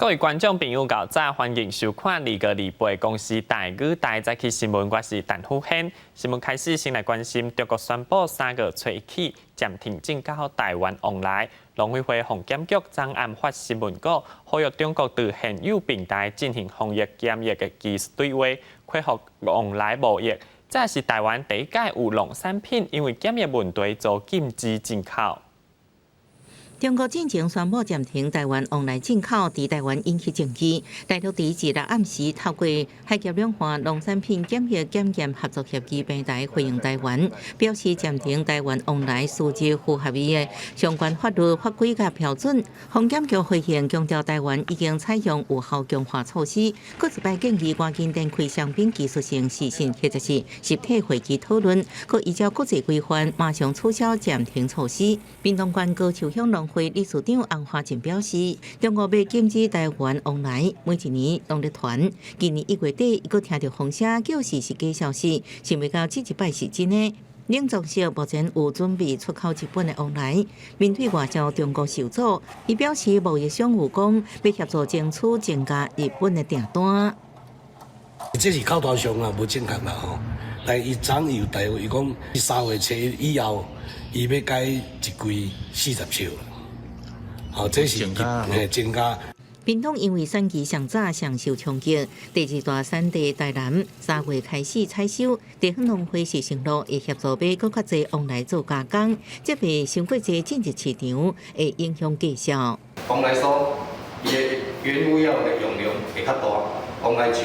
各位觀眾朋友，𠢕早，歡迎收看2月28公視台語台早起新聞，我是陳富軒。新聞開始先來關心，中國宣布3月初起暫停進口台灣黃梨。農委會防檢局昨暗發新聞稿，呼籲中國對現有平台進行防疫檢疫的技術對話，恢復往來貿易。這是台灣第一擺有農產品因為檢疫問題遭禁止進口。中國進前宣布暫停台灣黃梨進口，佇台灣引起爭議。大陸佇一日暗時透過海峽兩岸農產品檢疫檢驗合作協議平台回應台灣，表示暫停台灣黃梨輸入符合伊的相關法律法規佮標準。防檢局回應強調，台灣已經採用有效強化措施，閣一擺建議趕緊展開雙邊技術性視訊或者是實體會議討論，閣依照國際規範馬上取消暫停措施。屏東縣高樹鄉農會理事長洪華進表示，中國欲禁止台灣黃梨，每一年攏咧傳。今年1月底，伊閣聽著風聲，叫是是假消息，想袂到這一擺是真的。冷藏室目前有準備出口日本的黃梨，面對外銷中國受阻，伊表示貿易商有講欲協助爭取增加日本的訂單。這是口頭上啊，無正確啦吼。但伊昨有台伊講3月初以後，伊欲改一櫃40尺。好，這是增加。屏東因為選期上早上受衝擊，第二大產地台南3月開始採收，地方農會是承諾會協助買閣較濟黃梨做加工，這賣傷過濟進入市場會影響價銷。黃梨酥伊的原物料的用量會較大，黃梨醬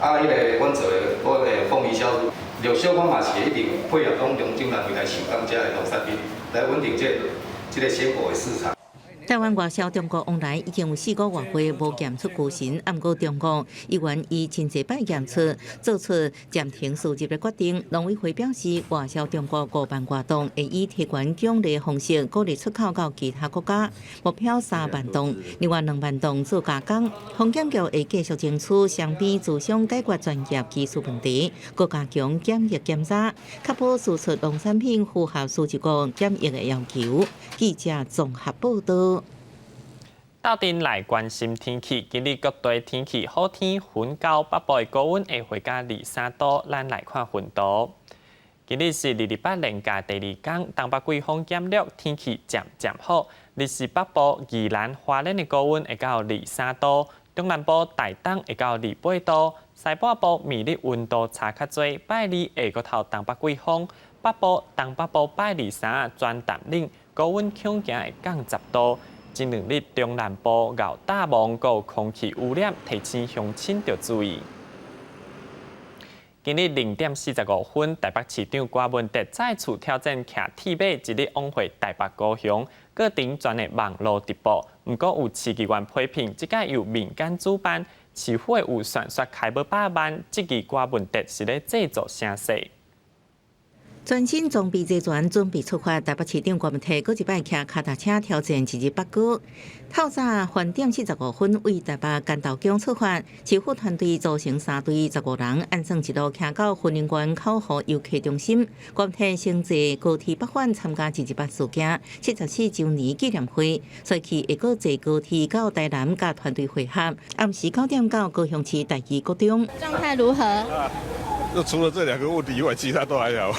啊，彼个阮做的我的鳳梨酵素，陸續我嘛是一定配合講中中南來收購遮的農產品，來穩定這個鮮果的市場。台灣外銷中國黃梨已經有4個外月無檢出龜蕁，毋過中國依然以真濟擺檢出，做出暫停輸入的決定。農委會表示，外銷中國5萬外噸，會以提懸獎勵方式鼓勵出口到其他國家，目標3萬噸，另外2萬噸做加工。防檢局會繼續爭取雙邊諮商解決專業技術問題，閣加強檢疫檢查，確保輸出農產品符合輸入國檢疫的要求。記者綜合報道。鬥陣來關心天氣，今日各地天氣好天，雲高北部的高溫會回到23度。咱來看雲圖。今日是228連假第二天，東北季風減弱，天氣漸漸好。日是北部宜蘭花蓮的高溫會到23度，中南部台東會到28度，西半部暝日溫度差較濟。拜二下個頭東北季風，北部、東北部拜二三轉淡冷，高溫恐驚會降10度。這兩日中南部𠢕大霧，閣有空氣污染，提醒鄉親著注意。今日0點45分，台北市長柯文哲再次挑戰騎鐵馬，一日往回台北高雄，過程全的網路直播。毋過有市議員批評，這擺由民間主辦，市府的預算煞開欲百萬，質疑柯文哲是咧製造聲勢。全新裝備齊全，準備出發。台北市長柯文哲閣一擺騎跤踏車挑戰一日北高。透早8點45分為台北關渡宮出發，市府團隊組成三隊15人，按算一路騎到雲林縣口湖遊客中心。柯文哲乘坐高鐵北返參加一二八事件74週年紀念會，隨去會閣坐高鐵到台南佮團隊會合。暗時9點到高雄市第二國中。狀態如何？就除了這兩個問題以外，其他都還好。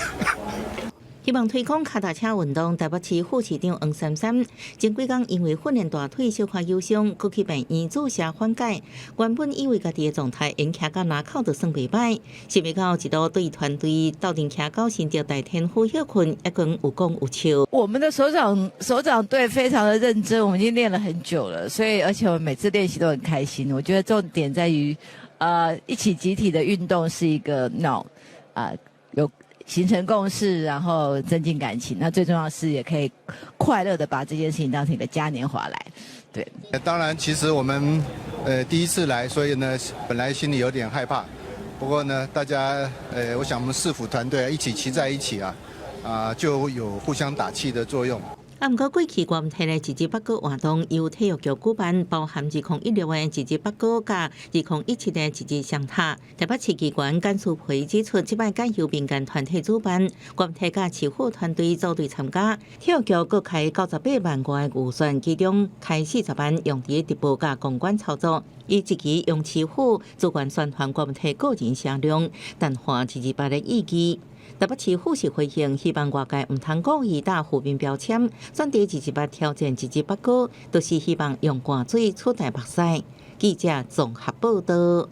希望推廣跤踏車運動，台北市副市長黃珊珊前幾工因為訓練大腿小可有傷，閣去病院注射緩解。原本以為家己的狀態會騎到林口就算袂䆀，想袂到一路對團隊鬥陣騎到新竹大天府歇睏，抑閣有講有笑。我們的手掌隊非常的認真，我們已經練了很久了，所以而且我們每次練習都很開心。我覺得重點在於，一起集體的運動是一個腦啊有形成共識，然後增進感情。那最重要是也可以快樂的把這件事情當成一個嘉年華來。對，當然，其實我們第一次來，所以呢，本來心裡有點害怕。不過呢，大家我想我們市府團隊一起騎在一起啊，就有互相打氣的作用。啊，毋過過去國體的一日北哥活動由體育局舉辦，包含2016的一日北哥佮2017的一日雙塔。台北市機關簡淑培指出，這擺改由民間團體主辦，國體佮市府團隊組隊參加。體育局閣開98萬外的預算，其中開40萬用佇直播佮公關操作，以一支用市府主管宣傳國體個人聲量，淡化二二八的意義。台北市府是回應，希望外界毋通故意打負面標籤，選佇二二八挑戰一日北哥，都是希望用汗水取代目屎。記者綜合報道。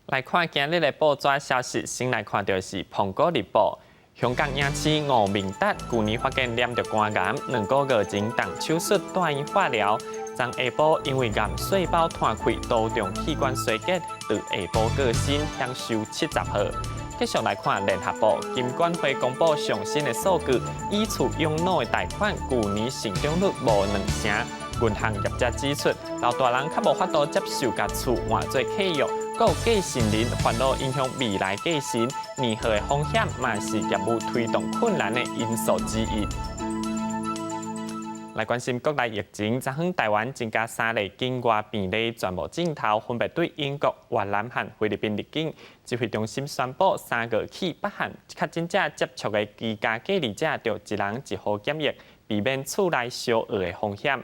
來看今日的報紙消息，先來看著是《蘋果日報》。香港影星吳明達舊年發現染著肝癌，2個月前動手術住院化療，昨下晡因為癌細胞脫開，多重器官衰竭，佇下晡過身，享壽70歲。繼續來看聯合報，金管會公布上新的數據，以厝養老的貸款舊年成長率無2成。銀行業者指出，老大人較無法度接受共厝換做契約，閣有繼承人煩惱影響未來繼承，年歲的風險嘛是業務推動困難的因素之一。來關心國內疫情，昨昏台灣增加三例境外病例，全部鏡頭分別對英國、越南和菲律賓入境。指揮中心宣布，3月起，北韓確診者接觸的居家隔離者，著一人一戶檢疫，避免厝內相惡的風險。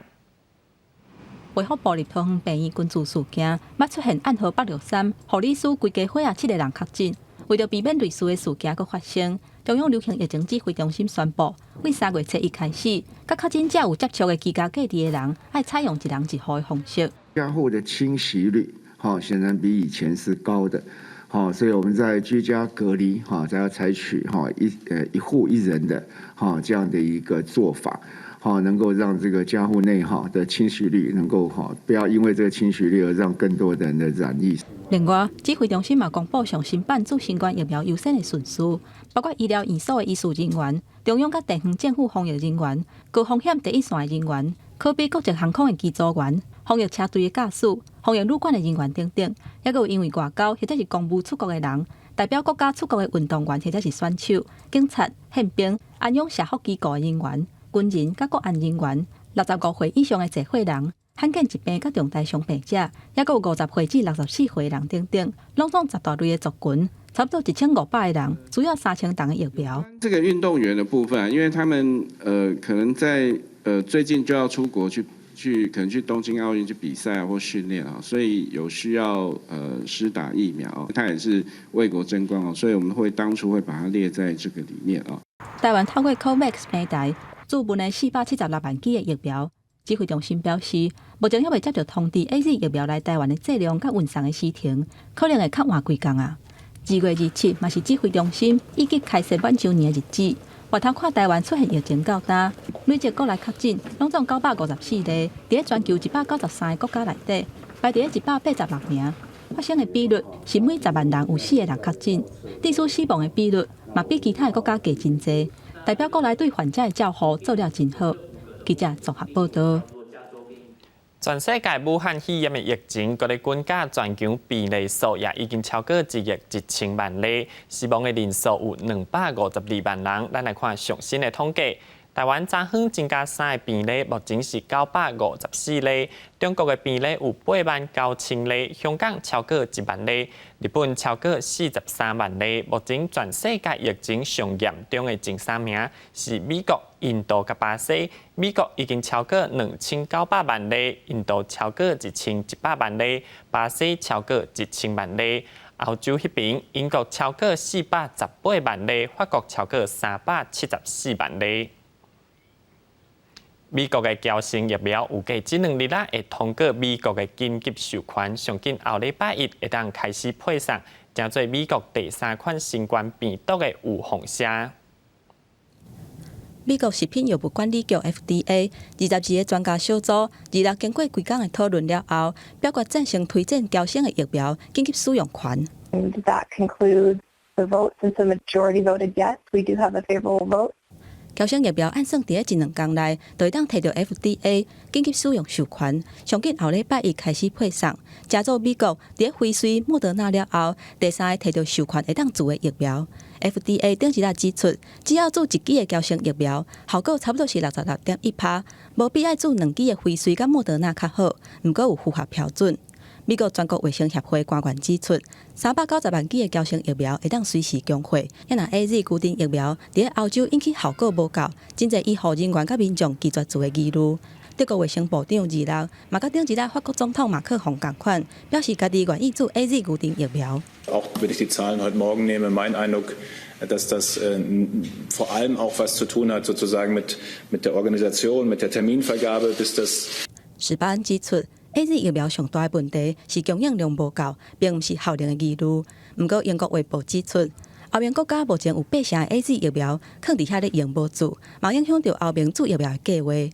衛福部立桃園病院群聚事件，捌出現案號863護理師規家伙仔七个人確診。為著避免類似的事件閣發生，中央流行疫情指揮中心宣布，對3月初一開始，佮確診者有接觸的居家隔離的人，愛採用一人一戶的方式。家戶的侵襲率，哈，顯然比以前是高的，好，所以我們在居家隔離，哈，才要採取哈一戶一人的哈這樣的一個做法，好，能夠讓這個家戶內哈的侵襲率能夠哈，不要因為這個侵襲率而讓更多的人的染疫。另外，指揮中心嘛公布上新版注新冠疫苗優先的順序，包括醫療院所的醫事人員、中央佮地方政府防疫人員、高風險第一線的人員、可比國際航空的機組員、防疫車隊的駕駛、防疫旅館的人員等等，抑閣有因為外交或者是公務出國的人，代表國家出國的運動員或者是選手、警察、憲兵、安養社福機構的人員、軍人佮國安人員、65歲以上的濟歲人、罕見疾病佮重大傷病者，抑閣有50歲至64歲的人等等，攏總十大類的族群，差不多1500個人，需要3000筒的疫苗。這個運動員的部分，因為他們可能在最近就要出國去可能去東京奧運去比賽或訓練啊，所以有需要施打疫苗。他也是為國爭光哦，所以我們會當初會把它列在這個裡面啊。台灣透過 COVAX 平台注文的476萬劑的疫苗。指揮中心表示，目前猶未接著通知 AZ 疫苗來台灣的劑量佮運送的時程，可能會較晚幾工啊。2月27嘛是指揮中心已經開設滿週年的日子。回頭看台灣出現疫情到今，累計國內確診攏總954例，佇咧全球193個國家內底，排佇咧186名。發生的比率是每10萬人有四個人確診，致使死亡的比率嘛比其他的國家低真濟，代表國內對患者的照護做了真好。記者綜合報道。全世界武漢肺炎的疫情，閣咧滾價全球病例數也已經超過1億1千萬例，死亡的人數有252萬人。咱來看上新的統計，台灣昨昏增加三个病例，目前是954例。中國的病例有8萬9千例，香港超過1萬例，日本超過43萬例。目前全世界疫情上嚴重的前三名是美國、印度佮巴西。美國已經超過2900萬例，印度超過1100萬例，巴西超過1000萬例。歐洲彼邊，英國超過418萬例，法國超過374萬例。美國的嬌生疫苗預計這兩日仔會通過美國的緊急授權，上緊後禮拜一會當開始配送，成做美國第三款新冠病毒的預防射。美國食品藥物管理局 FDA 22個專家小組，26經過幾工的討論了後，表決贊成推薦嬌生的疫苗緊急使用權。 And that concludes the vote. Since the majority voted yes, we do have a favorable vote. 嬌生疫苗按算佇咧一兩工內就會當提著 FDA 緊急使用授權，上緊後禮拜一開始配送，成做美國佇咧輝瑞、莫德納了後，第三个提著授權會當注的疫苗。FDA 頂一日指出，只要注一劑的嬌生疫苗，效果差不多是66.1%，無比愛注兩劑的輝瑞佮莫德納較好，毋過有符合標準。美國全國衛生協會官員指出，390萬劑的嬌生疫苗會當隨時供貨。啊若 AZ 牛津疫苗佇咧歐洲引起效果無夠，真濟醫護人員佮民眾拒絕注的疑慮。德國衛生部長二六嘛佮頂一日法國總統馬克宏仝款，表示家己願意注 AZ 牛津疫苗。 Auch wenn ich die Zahlen heute Morgen nehme, mein Eindruck, dass das vor allem auch was zu tun hat, sozusagen mit der Organisation, mit der Terminvergabe, bis das。史巴恩指出，AZ 疫苗上大的問題是供應量無夠，並毋是效能的疑慮。毋過英國衛報指出，歐盟國家目前有八成的 AZ 疫苗囥佇遐咧用無注，嘛影響著歐盟注疫苗的計畫。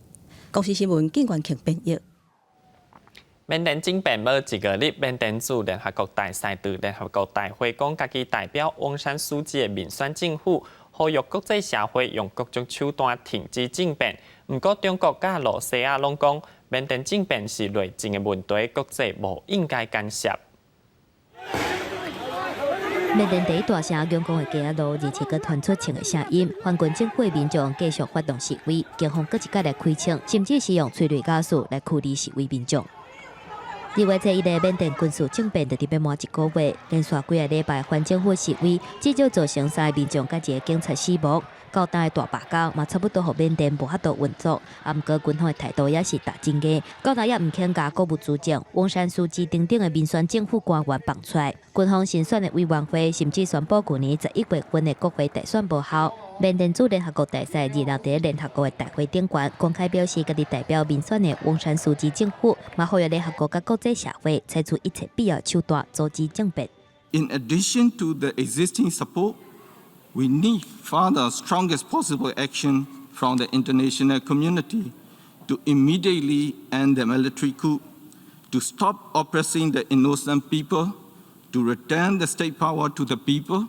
公視新聞警員慶編譯。緬甸政變無一個日，緬甸駐聯合國大使對聯合國大會講，家己代表翁山蘇姬的民選政府，呼籲國際社會用各種手段停止政變。毋過中國佮露西亞攏講，緬甸政變是內政的問題，國際無應該干涉。緬甸第一大城仰光的街仔路，日前閣傳出槍的聲音，反軍政府的民眾繼續發動示威，警方閣一擺來開槍，甚至是用催淚ガス來驅離示威民眾。2月初一日，緬甸軍事政變就佇欲滿一個月，連續幾个禮拜反政府示威，至少造成三个民眾佮一个警察死亡。到今的大罷工嘛，差不多予緬甸無法度運作。啊，毋過軍方的態度也是打真硬，到今也毋肯共國務資政翁山蘇姬等等的民選政府官員放出來。軍方新選的委員會甚至宣布舊年11月份的國會大選無效。緬甸駐聯合國大使二六佇聯合國的大會頂懸公開表示，家己代表民選的翁山蘇姬政府，嘛呼籲聯合國佮國際社會採取一切必要手段阻止政變。 In addition to the existing support, we need further strongest possible action from the international community to immediately end the military coup, to stop oppressing the innocent people, to return the state power to the people,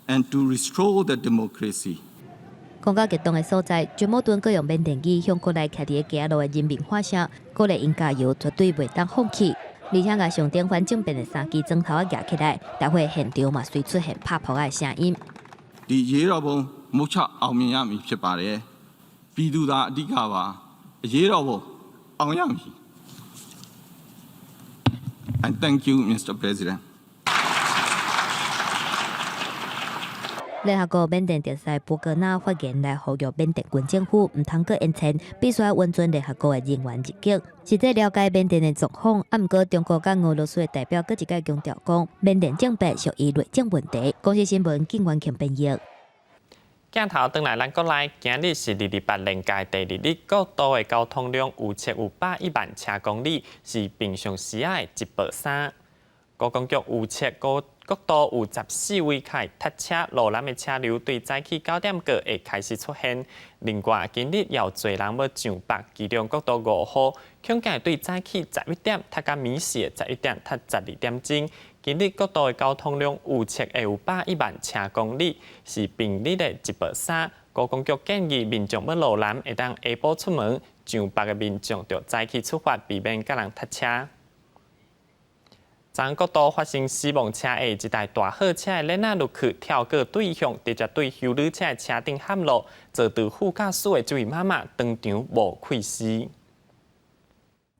and to restore the democracy. 講到激動的所在，軍矛盾閣用緬甸語向國內徛佇咧街仔路的人民喊聲，鼓勵𪜶加油，絕對袂當放棄。而且共上頂反政變的三支磚頭仔舉起來，大會現場嘛隨出現拍噗仔的聲音。 ဒီအရေးတော်ပုံမုချအောင်မြင်ရမည်ဖြစ်ပါတယ်ပြည်သူသာအဓိကပါအရေးတော်ပုံအောင်ရမည် And thank you, Mr. President. 聯合國緬甸特使布格納發言來呼籲緬甸軍政府毋通閣延簽，必須允准聯合國的人員入境。實際了解緬甸的狀況，啊，毋過中國佮俄羅斯的代表閣一擺強調講，緬甸政變屬於內政問題。公視新聞警員強編譯。鏡頭轉來咱國內，今日是228連假第二日，國道的交通量預測有101萬車公里，是平常時仔的一倍三。高工局預測國道有14位開塞車，路南的車流對早起9點過會開始出現。另外，今日也有濟人欲上北，基隆國道5號，恐驚會對早起11點，塞到暝時的11點，塞12點鐘。今日國道的交通量預測會有101萬車公里，是平日的一倍三。高工局建議民眾欲路南會當下晡出門，上北的民眾著早起出發，避免佮人塞車。昨國道發生死亡車禍，一台大貨車的鏈仔落去跳過對向，直接對休旅車的車頂陷落，坐佇副駕駛的這位媽媽當場無氣死。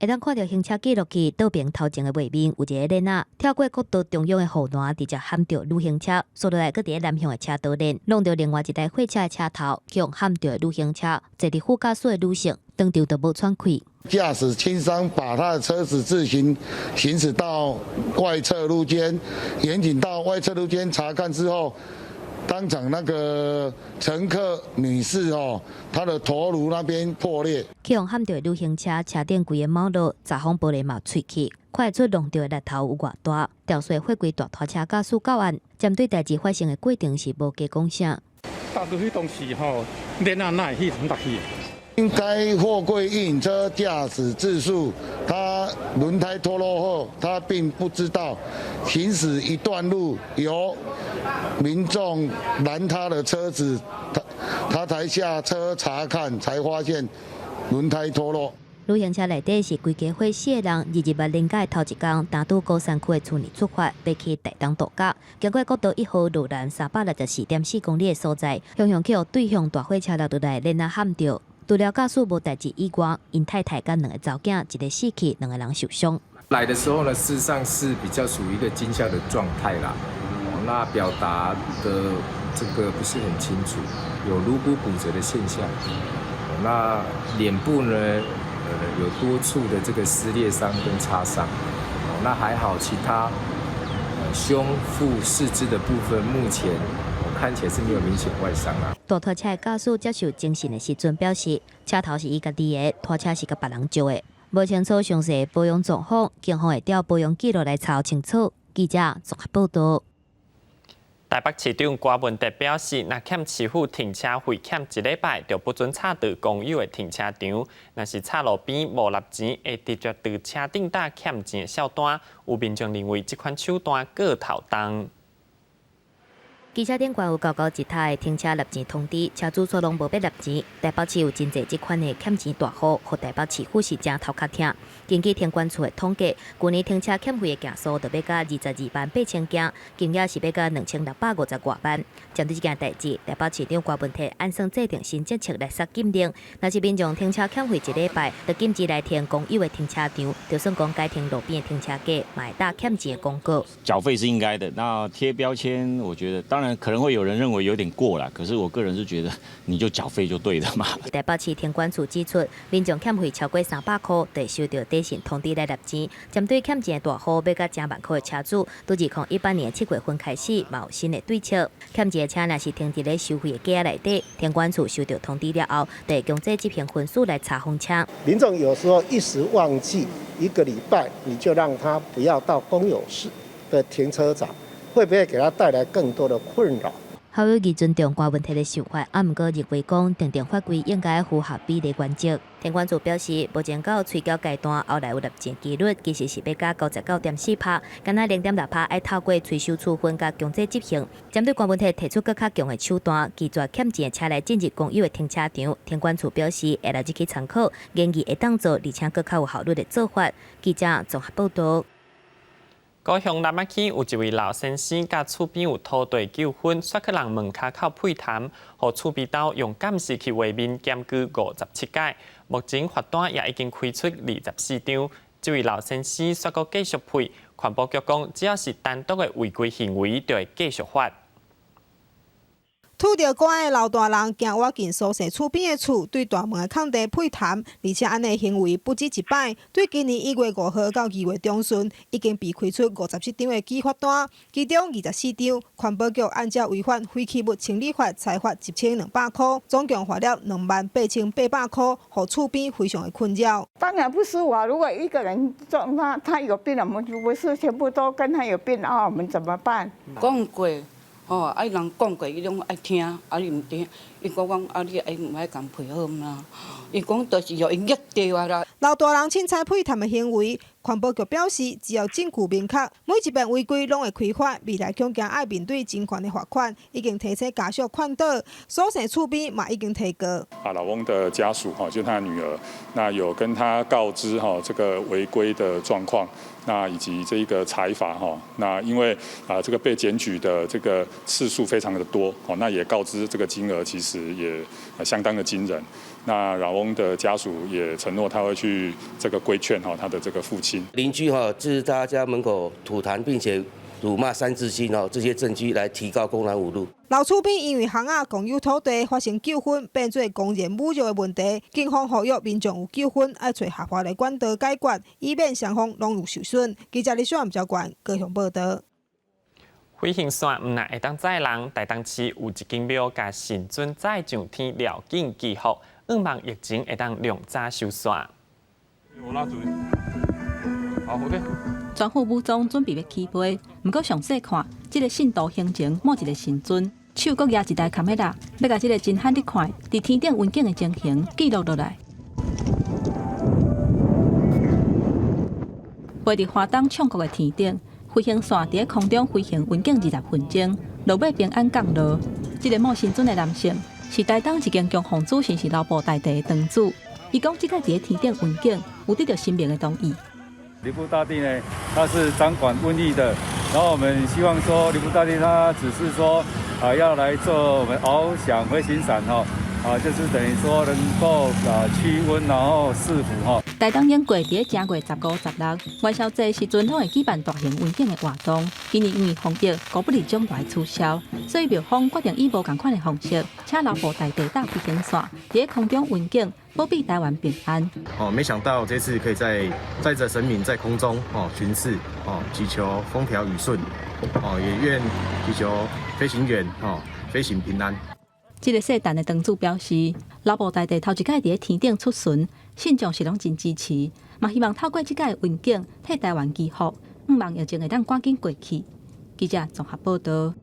會當看著行車記錄器倒爿頭前的畫面，有一个鏈仔跳過國道中央的護欄，直接陷著旅行車，紲落來閣佇咧南向的車道內，挵著另外一台貨車的車頭，予陷著旅行車，坐佇副駕駛的女性當場就無喘氣。駕駛輕傷，把他的車子自行行駛到外側路肩，遠景到外側路肩查看之後，當場那個乘客女士哦，她的頭顱那邊破裂。予陷著旅行車車頂規个毛落，閘風玻璃嘛碎去，看會出挵著的力頭有偌大。肇事貨櫃大拖車駕駛到案，針對代誌發生的過程是無加講啥。大哥彼當時吼，鏈仔哪會彼陣落去？該貨櫃運車駕駛自述，他輪胎脫落後，他並不知道行駛一段路由民眾攔他的車子，他他才下車查看，才發現輪胎脫落。旅行車內底是規家伙四个人，二二八連假的頭一工，單拄鼓山區的厝呢出發，欲去台東度假。經過國道一號路南364.4公里的所在，雄雄去予對向大貨車落落來，連仔撼著。除了駕駛無代誌以外，𪜶太太佮兩个查某囝，一个死去，兩个人受傷。來的時候呢，事實上是比較屬於一個驚嚇的狀態啦。那表達的這個不是很清楚，有顱骨骨折的現象。那臉部呢，有多處的這個撕裂傷跟擦傷。那還好，其他胸腹四肢的部分，目前我看起來是沒有明顯外傷啦。大拖車的駕駛接受偵訊的時陣表示，車頭是伊家己的，拖車是共別人借的，無清楚詳細保養狀況，警方會調保養記錄來查清楚。記者綜合報道。台北市長柯文哲表示，若欠市府停車費欠一禮拜，就不准插佇公有的停車場。若是插路邊無納錢，會直接佇車頂貼欠錢的數單。有民眾認為這款手段過頭重。機車頂懸有厚厚一疊的停車納錢通知，車主煞攏無欲納錢。台北市有真濟這款的欠錢大戶，予台北市府是誠頭殼疼。根據停管處的統計，舊年停車欠費的件數就欲甲228,000件，金額是欲甲2650外萬。針對這件代誌，台北市長柯文哲按算制定新政策來設禁令，若是民眾停車欠費一禮拜，就禁止來停公有的停車場，就算講改停路邊的停車格，嘛會貼欠錢的公告。繳費是應該的，那貼標籤，我覺得當然可能會有人認為有點過了，可是我個人是覺得你就繳費就對了嘛。台北市停管處指出，民眾欠費超過300箍，就會收到短信通知來納錢。針對欠錢的大戶，欲甲成萬箍的車主，對2018年7月份開始，嘛有新的對策。欠錢的車若是停佇咧收費的格仔內底，停管處收到通知了後，就會強制執行分數來查封車。民眾有時候一時忘記，一個禮拜你就讓他不要到公有室的停車場。會不會給他帶來更多的困擾？校友尊重柯文哲的想法，啊，毋過認為講訂定法規應該符合比例原則。停管處表示，目前到催繳階段，後來有納錢機率其實是欲甲99.4%，干焦0.6%愛透過催收處分佮強制執行。針對柯文哲提出閣較強的手段，拒絕欠錢的車來進入公有的停車場，停管處表示會來入去參考，建議會當做，而且閣較有效率的做法。記者綜合報道。高雄南仔坑有一位老先生，佮厝邊有土地糾紛，煞去人門跤口噴痰，予厝邊鬥用監視器畫面檢舉57擺。目前罰單也已經開出24張。這位老先生煞閣繼續噴，環保局講，只要是單獨的違規行為，就會繼續罰。拄著寒的老大人行倚近蘇姓厝邊的厝，對大門的空地噴痰，而且按呢行為不止一擺。對今年1月5號到2月中旬，已經被開出57張的舉發單，其中24張，環保局按照違反廢棄物清理法裁罰1200箍，總共罰了28,800箍，予厝邊非常的困擾。當然不是我，如果一個人撞他，他有病，我們不是全部都跟他有病啊？我們怎麼辦？講過。吼，啊，人講過，伊攏愛聽，啊，伊毋聽，伊講講啊，你愛毋愛共配合啦？伊講就是予𪜶激著啊啦。老大人凊彩噴痰的行為，環保局表示，只要證據明確，每一遍違規攏會開罰。未來恐驚愛面對真懸的罰款，已經提醒家屬勸導，蘇姓厝邊嘛已經提告。啊，老翁的家屬哈，就他女兒，那有跟他告知哈這個違規的狀況。那以及這一個裁罰哈，那因為啊這個被檢舉的這個次數非常的多，哦，那也告知這個金額其實也相當的驚人。那老翁的家屬也承諾他會去這個規勸哈他的這個父親。鄰居哈，就是他家門口吐痰並且辱罵三字經哦，這些證據來提告公然侮辱。老厝邊因為巷仔共有土地發生糾紛，變做公然侮辱的問題。警方呼籲民眾有糾紛，愛揣合法的管道解決，以免雙方攏有受損。記者李小文交關高雄報道。飛行傘毋但會當載人，台東市有一間廟共神尊載上天寮境祈福，向望疫情會當量早收煞。我拉住。好，OK。全副武裝準備欲起飛，毋過詳細看，這个信徒胸前莫一个神尊，手閣舉一台卡梅拉，欲共這个震撼你看，佇天頂雲景的情形記錄落來。飛佇華東唱國的天頂，飛行傘佇咧空中飛行雲景20分鐘，落尾平安降落。這个莫神尊的男性，是台東一間供奉主神是流埔大帝的堂主。伊講，這擺佇天頂雲頂有得著神明的同意。劉部大帝呢，他是掌管瘟疫的，然後我們希望說，劉部大帝他只是說啊，要來做我們翱翔飛行傘吼，啊，就是等於說能夠啊驅瘟，然後賜福哈。台東永過佇正月15、16元宵節時陣，攏會舉辦大型雲頂的活動。今年因為防疫，五不里獎來取消，所以廟方決定以無仝款的方式，請流埔大帝搭飛行傘，佇空中雲頂保庇台灣平安。哦，沒想到這次可以在載著神明在空中哦巡視哦，祈求風調雨順哦，也願祈求飛行員哦飛行平安。這个聖誕的堂主表示，流埔大帝頭一擺佇天頂出巡，信眾是攏真支持，嘛希望透過這擺雲頂替台灣祈福，向望疫情會當趕緊過去。記者綜合報導。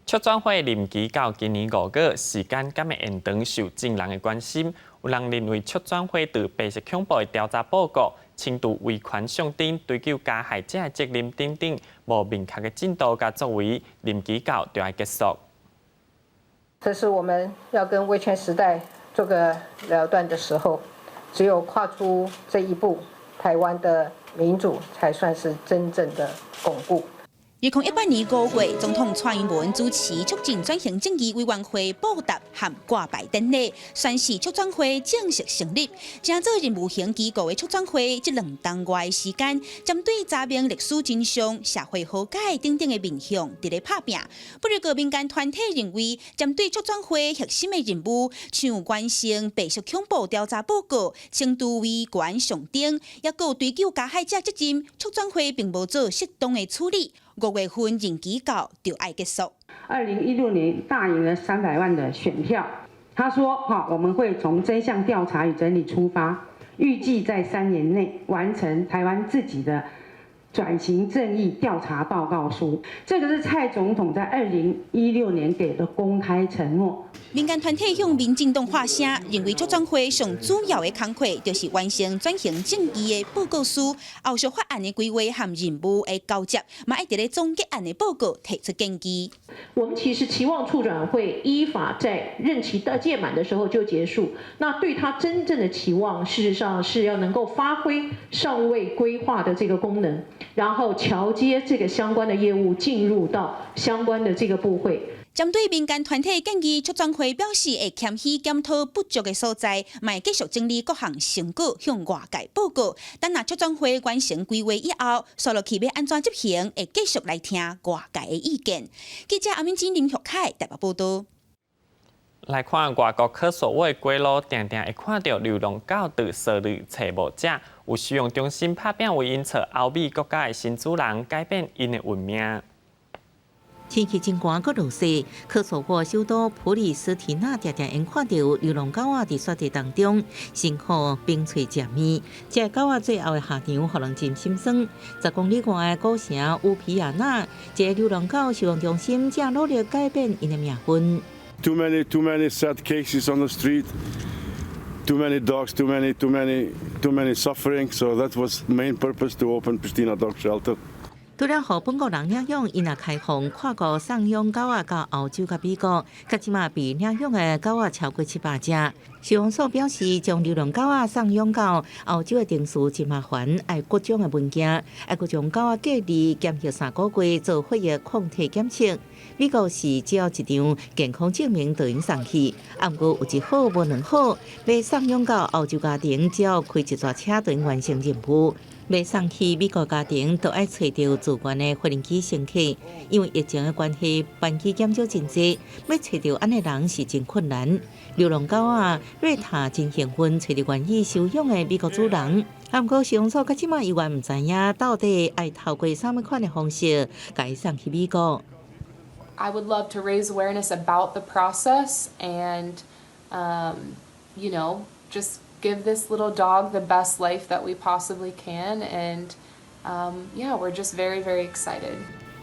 促轉會任期到今年5月，時間敢會延長，受眾人的關心。有人認為促轉會對白色恐怖的調查報告、輕度維權上陣追究加害者的責任等等，無明確的進度佮作為，任期到就愛結束。這是我們要跟威權時代做個了斷的時候，只有跨出這一步，台灣的民主才算是真正的鞏固。2018年5月，總統蔡英文主持促進轉型正義委員會布達和掛牌典禮，宣示促轉會正式成立。成做任務型機構的促轉會，這2冬外的時間，針對查明歷史真相、社會和解等等的面向，佇咧拍拚。不過，民間團體認為，針對促轉會核心的任務，像完成白色恐怖調查報告、輕度維權上頂，抑閣追究加害者責任，促轉會並無做適當的處理。5月份任期到就愛結束。2016年大贏了300萬的選票，他說：哈，我們會從真相調查與整理出發，預計在3年內完成台灣自己的轉型正義調查報告書。這個是蔡總統在2016年給的公開承諾。民間團體向民進黨發聲，認為促轉會上主要的工課就是完成轉型正義的報告書，後續法案的規劃和任務的交接，嘛愛佇咧總結案的報告提出建議。我們其實期望促轉會依法在任期的屆滿的時候就結束。那對他真正的期望，事實上是要能夠發揮上位規劃的這個功能，然後橋接這個相關的業務進入到相關的這個部會。針對民間團體建議，促轉會表示會謙虛檢討不足的所在，嘛會繼續整理各項成果向外界報告。等若促轉會完成規劃以後，紲落去欲按怎執行，會繼續來聽外界的意見。記者阿敏金、林玉凱台北報導。來看外國科索沃的街路，定定會看著流浪狗佇趖裡揣無食，有收容中心拍拚為𪜶揣歐美國家的新主人，改變𪜶的運命。天氣真寒，閣落雪，科索沃首都普里斯提納定定會看著流浪狗仔佇雪地當中，辛苦冰揣食物。這个狗仔最後的下場，予人真心酸。10公里外的古城烏皮亞納，一个流浪狗收容中心正努力改變𪜶的命運。 Too many, too many sad cases on the street. Too many dogs, too many, too many, too many suffering. So that was the main purpose to open Pristina Dog Shelter. 除了予本國人領養，𪜶也開放跨國送養狗仔到歐洲佮美國，到這馬被領養的狗仔超過700隻。收容所表示，將流浪狗仔送養到歐洲的程序真麻煩，愛各種的文件，愛閣將狗仔隔離檢疫3個月，做血液抗體檢測。美國是只要一張健康證明就會送去，啊，毋過有一好無兩好，欲送養到歐洲家庭，只要開一逝車就完成任務。欲送去美國家庭，都愛揣著自願的飛行機乘客，因為疫情的關係，班機減少真濟，欲揣著按呢人是真困難。流浪狗仔瑞塔真幸運，揣著願意收養的美國主人。啊，毋過收容所到這馬猶原毋知影到底愛透過啥物款的方式，共伊送去美國。 I would love to raise awareness about the process and just give this little dog the best life that we possibly can. And yeah, we're just very, very excited.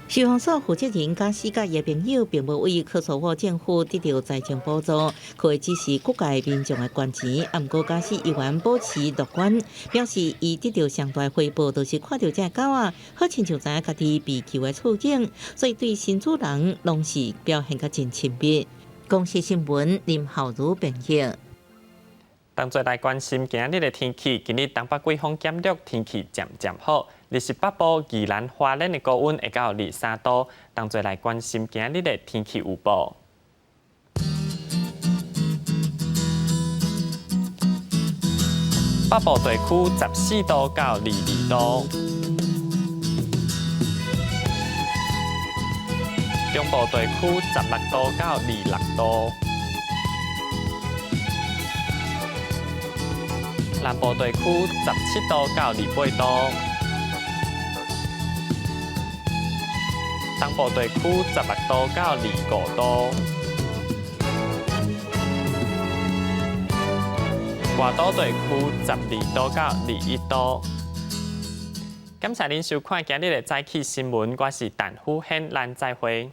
收容所負責人加斯佮伊朋友，並無為科索沃政府得著財政補助，可以只是各界民眾的捐錢。啊，毋過加斯依然保持樂觀，表示伊得著上大回報，就是看著這狗仔，好親像知影家己被救的處境，所以對新主人攏是表現甲真親密。公視新聞林浩如編譯。同齊來關心今日的天氣，今日東北季風減弱，天氣漸漸好。日是北部宜蘭花蓮的高溫會到23度。同齊來關心今日的天氣預報。北部地區14度到22度，中部地區16度到26度。南部地區17度到28度，東部地區16度到25度，外島地區12度到21度。感謝您收看今日的早起新聞，我是陳富顯，咱再會。